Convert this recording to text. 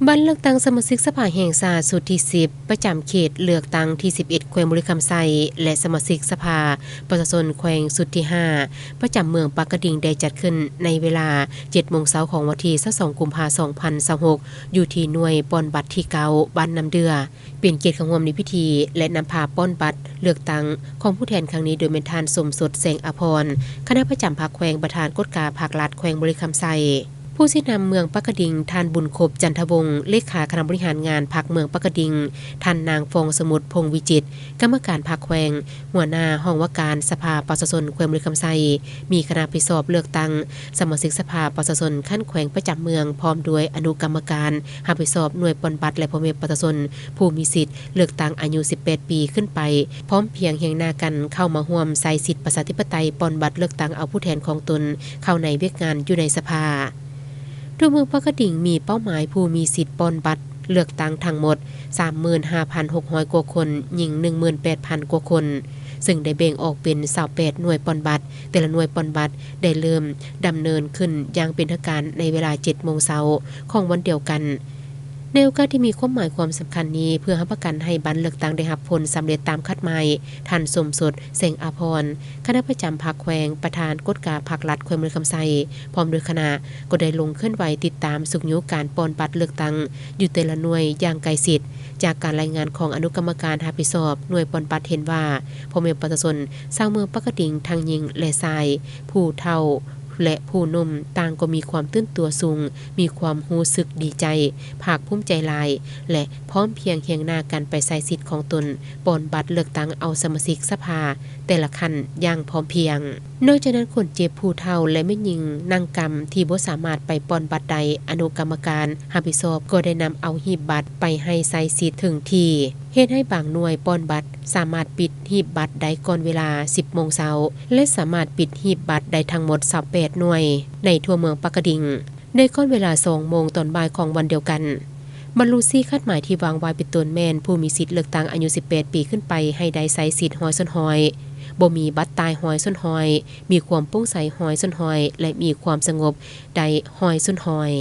ບັດເລືອກຕັ້ງສະມາຊິກສະພາແຫ່ງຊາດຊຸດທີສິບ ປະຈຳເຂດເລືອກຕັ້ງທີສິບເອັດ ແຂວງບໍລິຄຳໄຊ ແລະ ສະມາຊິກສະພາປະຊາຊົນແຂວງຊຸດທີຫ້າ ປະຈຳເມືອງປາກກະດິງ ໄດ້ຈັດຂຶ້ນໃນເວລາເຈັດໂມງເຊົ້າຂອງວັນທີຊາວສອງ ກຸມພາ ສອງພັນຊາວຫົກ ຢູ່ທີ່ໜ່ວຍປ່ອນບັດທີເກົ້າ ບ້ານນ້ຳເດື່ອ. ເປັນກຽດເຂົ້າຮ່ວມໃນພິທີ ແລະ ນຳພາປ່ອນບັດເລືອກຕັ້ງຂອງຜູ້ແທນຄັ້ງນີ້ ໂດຍແມ່ນທ່ານ ສົມສົດ ແສງອາພອນ ຄະນະປະຈຳພັກແຂວງ ປະທານກົດກາພັກລັດແຂວງບໍລິຄຳໄຊ, ຜູ້ຊີ້ນຳເມືອງປາກກະດິງ ທ່ານ ບຸນຄົບ ຈັນທະວົງ ເລຂາຄະນະບໍລິຫານງານພັກເມືອງປາກກະດິງ, ທ່ານ ນາງ ຟອງສະໝຸດ ພົງວິຈິດ ກຳມະການພັກແຂວງ, ຫົວໜ້າຫ້ອງວ່າການສະພາປະຊາຊົນແຂວງບໍລິຄຳໄຊ ມີຄະນະຮັບຜິດຊອບເລືອກຕັ້ງສະມາຊິກສະພາປະຊາຊົນຂັ້ນແຂວງປະຈຳເມືອງ ພ້ອມດ້ວຍອະນຸກຳມະການຮັບຜິດຊອບໜ່ວຍປ່ອນບັດ ແລະ ພໍ່ແມ່ປະຊາຊົນຜູ້ມີສິດເລືອກຕັ້ງອາຍຸສິບແປດປີຂຶ້ນໄປ ພ້ອມພຽງຮຽງໜ້າກັນເຂົ້າມາຮ່ວມໃຊ້ສິດປະຊາທິປະໄຕ ປ່ອນບັດເລືອກຕັ້ງເອົາຜູ້ແທນຂອງຕົນເຂົ້າໃນວຽກງານຢູ່ໃນສະພາ. ທົ່ວເມືອງປາກກະດິງມີເປົ້າໝາຍຜູ້ມີສິດປ່ອນບັດເລືອກຕັ້ງທັງໝົດ ສາມໝື່ນຫ້າພັນຫົກຮ້ອຍກວ່າຄົນ, ຍິງໜຶ່ງໝື່ນແປດພັນກວ່າຄົນ, ເຊິ່ງໄດ້ແບ່ງອອກເປັນຊາວແປດໜ່ວຍປ່ອນບັດ, ແຕ່ລະໜ່ວຍປ່ອນບັດໄດ້ເລີ່ມດຳເນີນຂຶ້ນຢ່າງເປັນທາງການໃນເວລາເຈັດໂມງເຊົ້າຂອງວັນດຽວກັນ. ໃນໂອກາດທີ່ມີຄວາມໝາຍຄວາມສຳຄັນນີ້, ເພື່ອຮັບປະກັນໃຫ້ບັດເລືອກຕັ້ງໄດ້ຮັບຜົນສຳເລັດຕາມຄາດໝາຍ, ທ່ານ ສົມສົດ ແສງອາພອນ ຄະນະປະຈຳພັກແຂວງ, ປະທານກົດກາພັກລັດແຂວງບໍລິຄຳໄຊ ພ້ອມດ້ວຍຄະນະ ກໍໄດ້ລົງເຄື່ອນໄຫວຕິດຕາມຊຸກຍູ້ການປ່ອນບັດເລືອກຕັ້ງຢູ່ແຕ່ລະໜ່ວຍຢ່າງໃກ້ຊິດ. ຈາກການລາຍງານຂອງອະນຸກຳມະການຮັບຜິດຊອບໜ່ວຍປ່ອນບັດເຫັນວ່າ, ພໍ່ແມ່ປະຊາຊົນຊາວເມືອງປາກກະດິງ ທັງຍິງ ແລະ ຊາຍ, ຜູ້ເຖົ້າ ແລະ ຜູ້ໜຸ່ມ ຕ່າງກໍມີຄວາມຕື່ນຕົວສູງ, ມີຄວາມຮູ້ສຶກດີໃຈ, ພາກພູມໃຈຫຼາຍ ແລະ ພ້ອມພຽງຮຽງໜ້າກັນໄປໃຊ້ສິດຂອງຕົນ ປ່ອນບັດເລືອກຕັ້ງເອົາສະມາຊິກສະພາແຕ່ລະຂັ້ນຢ່າງພ້ອມພຽງ. ນອກຈາກນັ້ນ, ຄົນເຈັບ, ຜູ້ເຖົ້າ ແລະ ແມ່ຍິງນັ່ງກຳທີ່ບໍ່ສາມາດໄປປ່ອນບັດໄດ້, ອະນຸກຳມະການຮັບຜິດຊອບກໍໄດ້ນຳເອົາຫີບບັດໄປໃຫ້ໃຊ້ສິດເຖິງທີ່, ເຮັດໃຫ້ບາງໜ່ວຍປ່ອນບັດສາມາດປິດ ຫີບບັດໄດ້ກ່ອນເວລາສິບໂມງເຊົ້າ ແລະ ສາມາດປິດຫີບບັດໄດ້ທັງໝົດຊາວແປດໜ່ວຍໃນທົ່ວເມືອງປາກກະດິງ ໃນກ່ອນເວລາສອງໂມງຕອນບ່າຍຂອງວັນດຽວກັນ. ບັນລຸສີ່ຄາດໝາຍທີ່ວາງໄວ້ເປັນຕົ້ນແມ່ນ ຜູ້ມີສິດເລືອກຕັ້ງອາຍຸສິບແປດປີຂຶ້ນໄປໃຫ້ໄດ້ໃຊ້ສິດຮ້ອຍສ່ວນຮ້ອຍ, ບໍ່ມີບັດຕາຍຮ້ອຍສ່ວນຮ້ອຍ, ມີຄວາມໂປ່ງໃສຮ້ອຍສ່ວນຮ້ອຍ ແລະ ມີຄວາມສະຫງົບໄດ້ຮ້ອຍສ່ວນຮ້ອຍ.